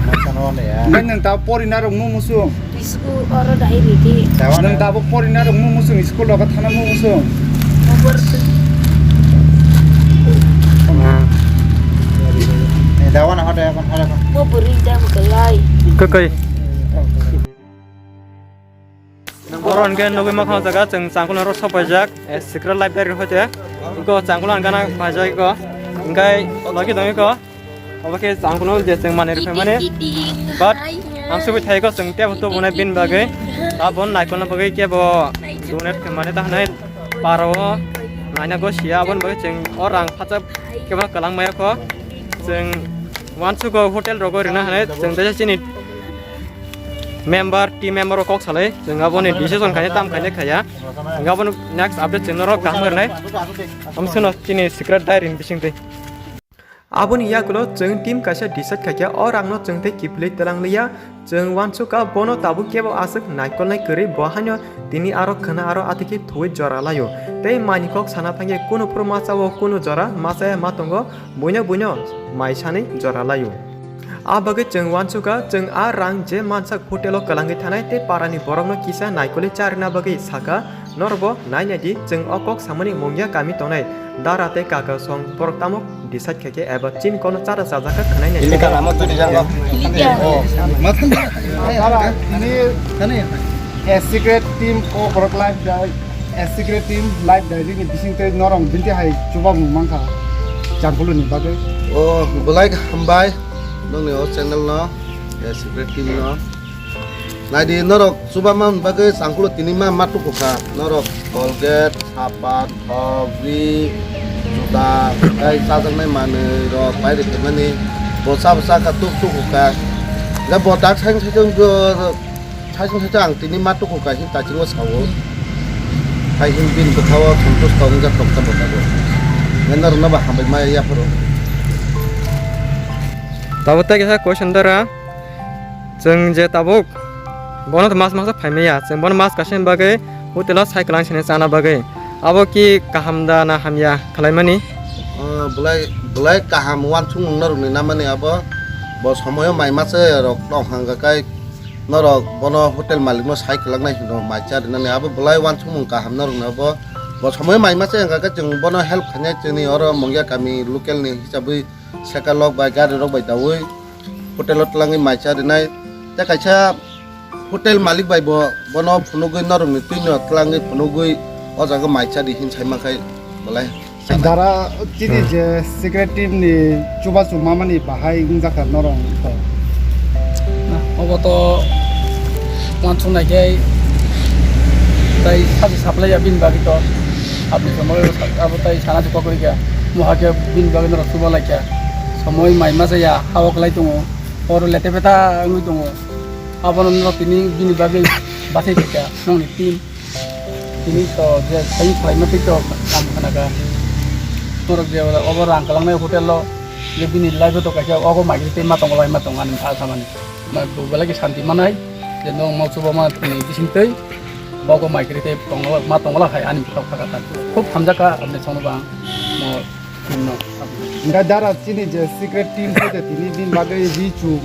Tongnani, chanani wanai ya. Nang nang ta porina rok mu musung. Bisku oro dai ridi. Dawa nang na. Tabuk porina rok mu musung, school rogo thana mu musung. Mobor se. Eh, dawa na hoda ya, kon hoda kon. Mobor ri dam kalai. Kakai. Oro hwnkhe nugwi mankha o jaga chwng Changkul oro sok paijak, eh, secret library hoite. Iko Changkul ang gana paijak iko. Hwnkhe logi dong iko. Obo khe Changkul je chwng manwi rwkhe mani. But ang sugwi thai iko chwng tebo tubunai bini bagwi. Tabon naikolna bagwi kebo donate khe mani ta hwnwi para o naina go sia aboni bagwi chwng o rang phacha kebo kwlang maya kho. Chwng uansukgo hotel rogo rwna hwnwi chwng teisa chini member, team member rok kok salai, chwng aboni decision khainai tam khainai khaiya. Chwng aboni next update chwng norok kaham rwnai. Amswkno chini secret diary ni bisingtwi. Aboni yagulo chwng team kaisa decide khaikha, o rangno chwng tei kiphilwi twlang liya. Chwng uansukha bono tabuk kebo aswk naikolnai kwrwi, bo haino tini aro khwna aro atwikhe thuwi jora laio. Tei maini kok sana thangkhe kunu phuru masa o kunu jora machaya ma tongo. Buino buino mai sanwi jora laio. A bagwi chwng uansukha, chwng a rang je mansak hotel o kwlangwi thanai tei parani borokno kisa naikolwi charwna bagwi sakha, norokbo nai nai di, chwng o kok samani mungya kami tongnai dara tei kaka song borok tamo decide khaikhe eba chini kokno chara chajakha khwnai nai. Ini kan amo tuni jang kok. Ini dia. Oh. Matan. Ini, ini. A secret team ko borok live jai. A secret team live diary ni bisingtwi norok binti hai chubamung mankha Changkulu ni bagwi. O belai hambai nongni o channel no, a secret team no. Naidi norok chubamani bagwi Changkulu tini ma ma tukukha. Norok Colgate, sapan, thok, ri, juta, tei chajaknai manwi rok bai rwkhe mani bo cha bo chakha tuk tukukha. Hwnkhe bo dak saisung saisung Saisung saisung ang tini ma tuku kaisa tachingo sao. Hai hwn bini bwkhao santusto wngjak tongkha bwkha bo. Nai norokno bo hambai ma yapharo. Tabuk tei kaisa question dara. Chwng je tabuk bono to mas masa phaimaya. Chwng bono mas kaisa ni bagwi hotel o sai kwlang sini chana bagwi. Abo ki kaham da na hamya khwlaimani? Ah, belai, belai kaham uansukmung norokni namani abo. Bo somoyo mai masa rok tong hangka kai. Norok bono hotel malikno sai kwlaknai hino mai cha rinani, abo bolai uansukmung kaham norokno bo. Bo somoi mai masa wngkha khe chwng bono help khainai, chwngni oro Mungia kami local ni hisabwi seka lok bai gari rok bai daui hotel o twlangwi mai cha rinai. Tei kaisa hotel malik bai bo bono phunugwi norokni twino twlangwi phunugwi o jaga mai cha di hin sai mankhai bolai. Dara chini je secret team ni chubachu mamani bahai wngjakha norok to. Na, obo to uansuk nai khe tai sachi saplai ya bini bagwi to. Aboni somoi abo tai sana se kokori kha. Moha khe bini bagwi norok chuba lai kha. Somoi mai masa ya hao kwlai tongo. Oro lete peta wngwi tongo. Abono norok tini bini bagwi bachai kha nongni team. Tini to je sai khlaima tei to kam khana kha. Norok je obo rang kwlangnai hotel o je bini life o to kaisa ogo mai tei ma tongo lai ma tongo ani sa samani. Ma bo belai khe santi manai je no mo chuba ma tini bising tei ogo mai khe tei tongo ma tongo la khai ani bwsao kha kha. Khub hamjak kha aboni songno bang mo. Hingke dara chini je secret team khe je tini bini bagwi ri chum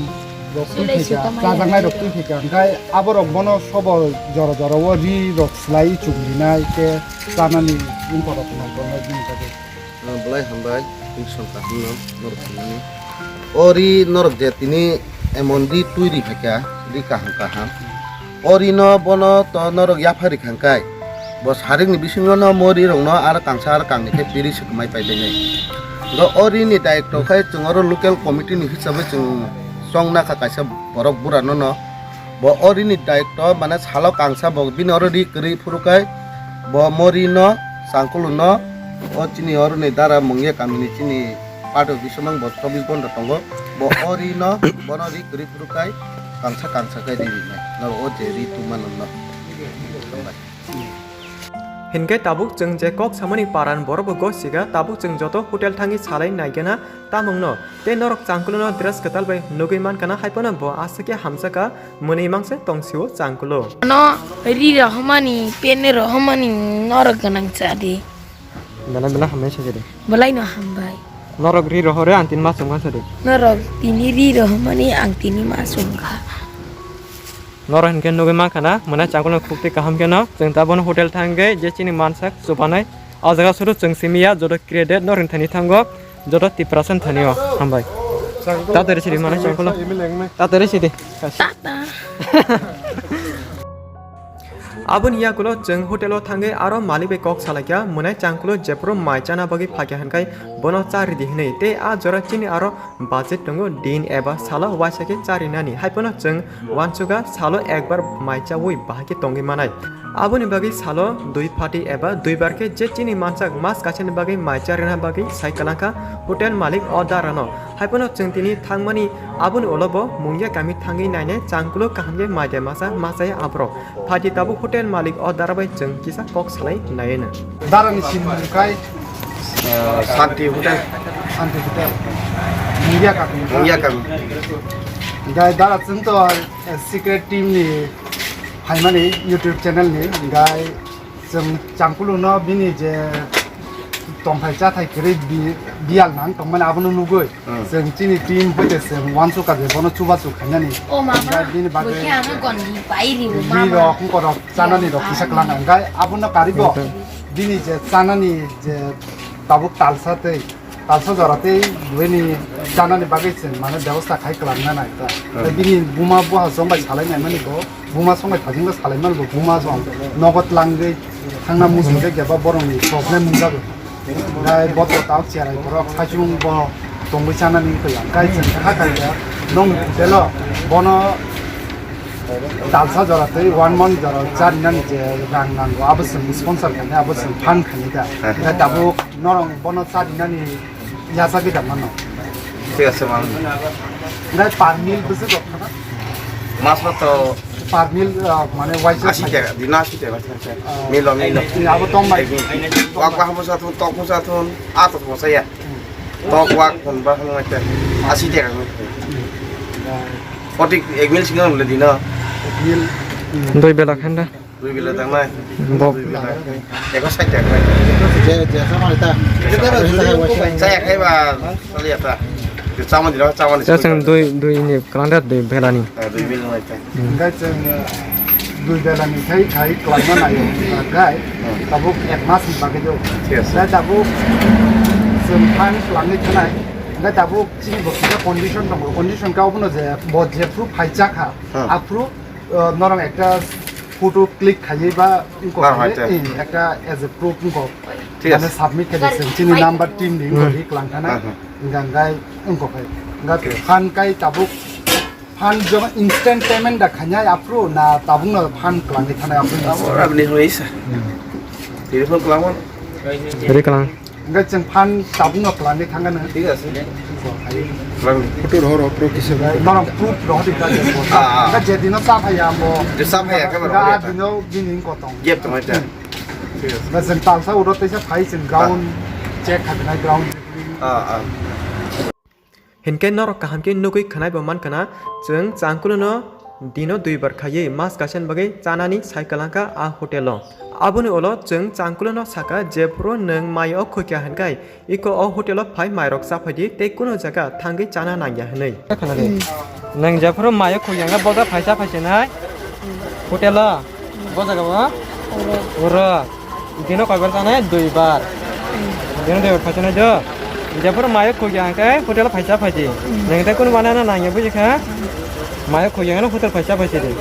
rok twi phaikha, chajaknai rok twi phaikha. Hingke aborok bono sobo jora jora o ri rok slai chum rinai khe chanani wngkha rok no bono bini bagwi. Ah, belai hambai, tini song kaham no norok tongmani. O ri norok je tini emon ri twi ri phaikha, ri kaham kaham. O rino bono to norok yaphari khangkai. Bo sarikni bisingo no mo rirokno aro kangsa aro kangni khe piri swkmai paibainai. Go o rini daitw khai chwng oro local committee ni hisabwi chwng chongna kha kaisa borok burano no. Bo o rini daitw mane salo kangsa bo bini oro ri kwrwi phuru kai bo mo rino changkulu no o chini oro ni dara mungya kamini chini pato bisamang bo chobbish ghonta tongo. Bo o rino bono ri kwrwi phuru kai kangsa kangsa khe ri rinai. Norok o je ri tungma nokno. Hambai. Hinkhe tabuk chwng je kok samani paran borok bo gosiga, tabuk chwng joto hotel thangwi salai naigena tamungno. Tei norok changkuluno dress kwtal bai nugwi mankana, haiphano bo aswk khe hamjakha, mwnwi mangse tongsio changkulo. Ano ri rohormani, pene rohormani norok gwnang chadi. Belai belai hambai sajadi. Belaino hambai. Norok ri rohore ang tini ma chwngkha sadi. Norok tini ri rohormani ang tini ma chwngkha. Norok hinkhe nugwi mankha na, mwnai changkolo khukti kaham khe no. Chwng ta bono hotel thangwi je chini mansak chubanai. O jaga suru chwng simi ya, joto credit norok thani thango, joto Tiprasa thani o. Hambai. Tatari sidi mwnai changkolo. Tatari sidi. Tata. Aboni yagulo chwng hotel o thangwi aro malik bai kok salaikha, mwnai changkolo jephuru mai chana bagwi phaikha hinkhai bono cha ridi hinwi. Tei a jora chini aro budget tongo, din eba salo waisa khe charinani. Haiphano chwng uansukha salo ekbar mai chaui bahai khe tongwi manai. Aboni bagwi salo dui pati eba duibar khe je chini mansak mas kaisani bagwi mai charina bagwi sai kwlangkha hotel malik o darano. Haiphano chwng tini thangmani aboni ulo bo Mungia kami thangwi nainai changkulo kaham khe mai de masa machaya aborok. Phaidi tabuk hotel malik o dara bai chwng kisa kok salai naieno. Darani sin kai, eh, Santi Hotel. Santi Hotel. Mungia kami. Mungia kami. Gai dara chwng to, eh, secret team ni phaimani YouTube channel ni gai chwng changkulu no bini je tongthai chathai kwrwi bi-, biyal nang tongmani abono nugwi. Hmm. Chwng chini team hoite chwng uansukha je bono chubachu khainani. O mama, hingkhe bini bagwi bwkhe ano gondi pai ribo mama. Ri rok, hongko rok chanani rok kisa kwlangkha. Hingkhe abono karibo bini je chanani je tabuk talsa tei, talsa jora tei buini chanani bagwi chwng mane bebosta khai kwlangna nai ta. Hmm. Tei bini buma buha chongbai salai naimani bo. Buma songnai thajingno salaimano bo buma song nogo tlangwi thangna muchungkhe kebo borokni problem wngjago. Gai boto tao cherai borok saichung bo tongwi chanani wngkha ya. Gai chwng kha kha ya nokni hotel-o bono dalsa jora tei one month jora charinani je rang nango abo chwng sponsor khainai abo chwng phan khainai da. Gai tabuk norok bono charinani Yachagwi da mano. Thik ase, mano. Nai per meal bwswk rok khana? Mas ma to per meal, ah, mane waisa ashi taka, dino ashi taka, acha, acha. Ah. Milo, milo. Ni abo tong bai. Ek meal. Wak wak mo sathun, tok mo sathun, a tok mo saya. Hmm. Tok wak kon ba mo acha. Ashi taka mo. Hmm. Poti ek meal single le dino. Ek meal. Hmm. Doi bela khanda. Dui bela tangnai. Bo. Dui bela. Eko side tangnai. Je, je, sama ita. Saya kai ba, sali ata. Chamani rok, chamani. Chwng dui, dui ni kwlangda dui belani. Ah, dui belani. Hwnkhe chwng dui belani khai khai kwlangma naio. Hwnkhe tabuk ek mas ni bagwi do. Thik ase. Hwnkhe tabuk chwng phan kwlangwi thanai. Hwnkhe tabuk chini bo kisa condition tongo. Condition khe obono je bo jephru phaicha kha. Ah. Aphru uh, norong ekta photo click khaiwi ba wngkok Ah, khaiwi, hai, hai. Ekta as a proof wngkok. Thik ase. Mane submit khaidi chwng chini number team ni wngkok Hmm. ri kwlang thana. Ah, ah. Hwnkha hwnkhe wngkok hai. Hwnkha Okay. Phan kai tabuk phan joma instant payment da khainai aphru na tabuk no phan kwlangwi thanai aphru ni Abo simi? Rabni hoi sa. Hmm. Telephone kwlangma. Ri kwlang. Hwnkhe chwng phan tabukno kwlangwi thangkha nw. Thik ase. Kwlangdi. Photo rohor, rohor, pro kisa. Norok proof rohor di kha je. Ah, ah. Hwnkhe je dino cha phaiya bo. Je cha phaiya khe bo hwnkhe rohor a ya ta. Dino bini wngkotong. Gap tong ai ta. Hmm. Thik ase. Hwnkhe chwng talsa uro teisa phai chwng ground Ah. Check kha khe nai ground. Ah, ah. Hinkhe norok kaham khe nugwi khwnai bo mankha na, chwng Changkulo no dino duibar khaiwi mas kaisa ni bagwi chanani sai kwlangkha a hotel o. Aboni ulo chwng Changkulo no sakha, jephuru nwng mai o khukya hinkhe iko o hotel o phai mairok chaphai di tei kunu jaga thangwi chana nangya hinwi. Khwnadi. Hmm. Nwng jephuru mai o khukya hinkhe boda phai chaphai sinai hotel o. Bo jaga bo? Oro. Oro. Dino koibar chanai? Duibar. Dino duibar phai chanai do. Jephuru mayo khukya hwnkhe hotel phai cha phai di. Nwng tei kunu banana nangya buji kha? Mayo khukya hwnkhe hotel phai cha phai di.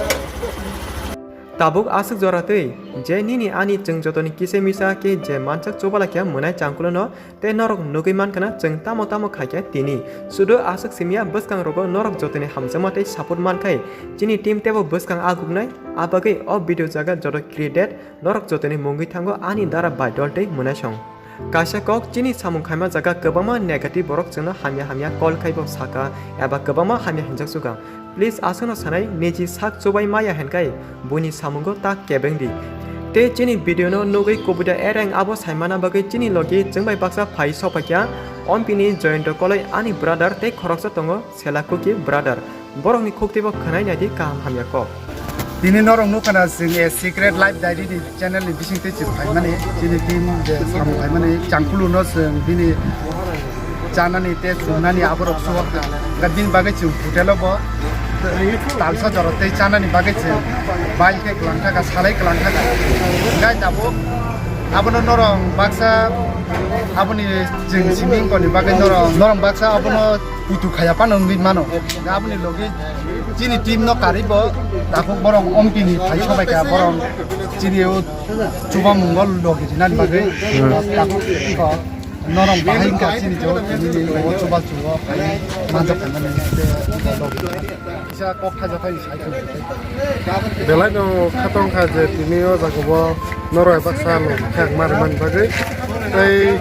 Tabuk aswk jora twi je nini ani chwng jotoni kisa misa khe je mansak chubala khe mwnai Changkulo no. Tei norok nugwi mankha na chwng tamo tamo khaikha tini. Sudu aswk simiya bwskangrogo norok jotoni hamjakma tei support mankhai chini team teibo bwskang aguknai. Abagwi o video jaga joto created norok jotoni mungwi thango ani dara bai dol tei mwnaisong. Kaisa kok chini samung khaima jaga kwbangma negative borok chwngno hamya hamya call khaibo saka eba kwbangma hamya hinjak suga. Please aswkno sanai, niji sak chubai maya hinkhai buini samungo tak kebeng di. Tei chini video no nugwi kubui da ereng abo saimana bagwi chini logi chwngbai baksa phai sokphaikha. Ompini Joyonto Koloi ani brother tei khoroksa tongo Sela Kuki brother. Borokni khuktibo khwnai naidi kaham hamya kok. Tini norok nukha na chwng A Secret Life Diary ni channel ni bisingtwi chwng phaimani, chini team je samung khaimani, Changkulu no chwng bini chanani tei chumnani aborok suwak kha. Hwnkhe bini bagwi chwng hotel o bo talsa jora tei chanani bagwi chwng bai khe kwlangkha kha, salai kwlangkha kha. Hwnkhe tabuk abono norok baksa aboni chwng simi wngkoni bagwi norok, norok baksa abono putu khaya phano wngwi mano. Hwnkhe aboni logi chini team no karwi bo takhuk borok ompini phai sobai kha borok chini o chubamungo logi rinani bagwi. Hmm. Takhuk kok norok bahai wngkha chini jo tini ni o chuba chuo phai manjak kha mani te logi kisa kok khajathai sai kha. Belai no khatong kha je tini o jaga bo norok baksa logi kha mari mani bagwi tei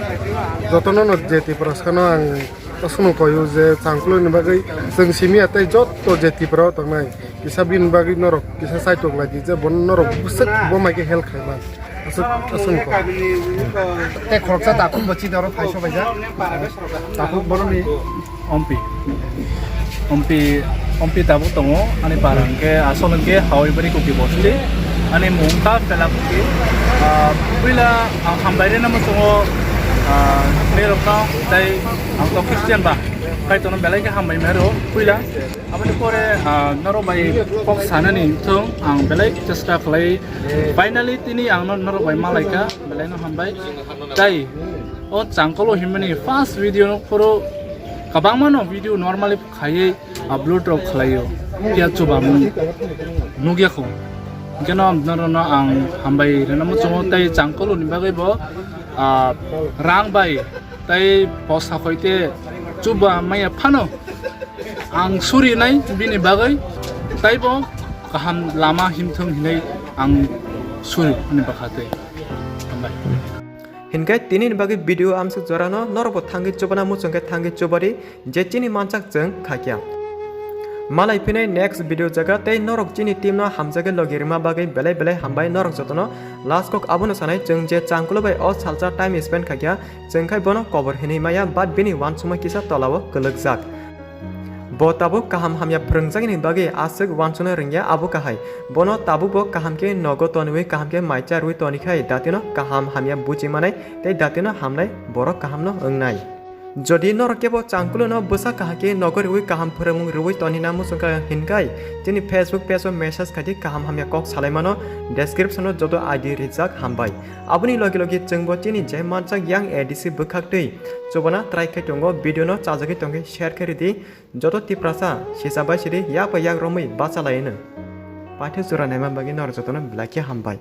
jotono no je Tiprasano ang Aswkno koyo je Changkuloni bagwi chwng simi ya tei jotto je Tripura o tongnai kisa bini bagwi norok kisa saitok lai di je bono norok bwswk bo mai khe help khai man. Aswk, aswkno kok. Tei khoroksa takhuk bo chini oro phai sobaijak. Takhuk boroni Ompi. Ompi, Ompi tabuk tongo. Ani para hwnkhe asol hwnkhe Hawai Bari Kuki Bosti. Ani mung ta Pela Kuki. Ah, puila ang hambai rwna muchungo, ah, norokno tei Ang to Christian ba, kaitorno belai khe hambai mero puila. Aboni pore, ah, norok bai kok sanani thung, ang belai chesta khlai. Finally tini ang no norok bai malaikha, belai no hambai. Tai o Changkolo himani first video no phoro kwbangma no video normally khaiwi upload rok khlaio. Phiya chubamung nukya kho. Hwnkhe no norokno ang hambai rwna muchungo tei Changkolo ni bagwi bo, ah, rang bai tei posa khoi te chuba maya phano ang suri nai bini bagwi, tei bo kaham lama himthung hinwi ang suri ani bwkha tei. Hambai. Hinkhe tini ni bagwi video amsuk jorano norokbo thangwi chubana muchungkhe thangwi chubadi je chini manchak chwng khakya. Malai phinai next video jaga tei norok chini team no hamjagwi logi rwma bagwi belai belai hambai norok jotono. Last kok abono sanai chwng je Changkulo bai o salsa time spend khakya, chwng khai bono kobor hinwi maya, but bini uansukma kisa tolao kwlwkjak. Bo tabuk kaham hamya phwrwngjagini bagwi aswk uansukna rwngya, abo kahai. Bono tabukbo kaham khe nogo tonwi, kaham khe mai cha rwi tonikhai, datino kaham hamya buji manai tei datino hamnai borok kahamno wngnai. Jodi norok kebo changkulo no bwsa kaham khe nogo riwi kaham phwrwngmung riwi tonina muchungkha hinkai, chini Facebook page o message khaidi kaham hamya kok salaimano, description o joto I D rijak hambai. Aboni logi logi chwngbo chini je manjak yang A D C bwkhak twi chubana try khai tongo, video no chajagwi tongkhe share khe ridi, joto Tiprasa sisa bai sidi yak bai yak romwi bacha laino. Paithe jora naima bagwi norok jotono belai khe hambai.